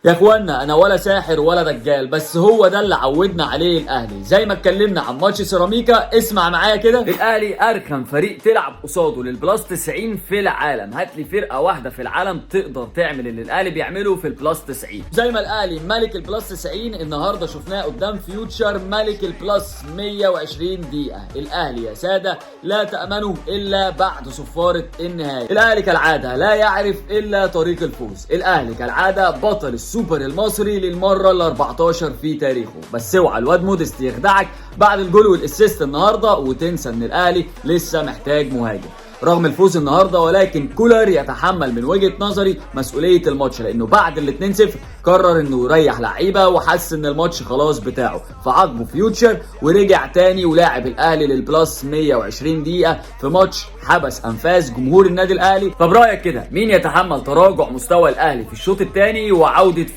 يا اخوانا انا ولا ساحر ولا دجال، بس هو ده اللي عودنا عليه الاهلي. زي ما اتكلمنا عن ماتش سيراميكا، اسمع معايا كده. الاهلي ارخم فريق تلعب قصاده لل plus 90 في العالم. هات لي فرقه واحدة في العالم تقدر تعمل اللي الاهلي بيعمله في ال plus 90. زي ما الاهلي ملك ال plus 90، النهارده شفناه قدام فيوتشر ملك ال plus 120 دقيقة. الاهلي يا ساده لا تامنوا الا بعد صفارة النهاية. الاهلي كالعادة لا يعرف الا طريق الفوز. الاهلي كالعادة بطل السوبر المصري للمرة ال 14 في تاريخه. بس اوعى الواد موديست يخدعك بعد الجول وال assist النهارده وتنسى ان الاهلي لسه محتاج مهاجم. رغم الفوز النهارده، ولكن كولر يتحمل من وجهه نظري مسؤولية الماتش، لانه بعد ال 2-0 قرر انه يريح لعيبة وحس ان الماتش خلاص بتاعه، فعاقبه فيوتشر ورجع تاني ولاعب الاهلي لل plus 120 دقيقة في ماتش حبس انفاس جمهور النادي الاهلي. فبرايك كده مين يتحمل تراجع مستوى الاهلي في الشوط الثاني وعوده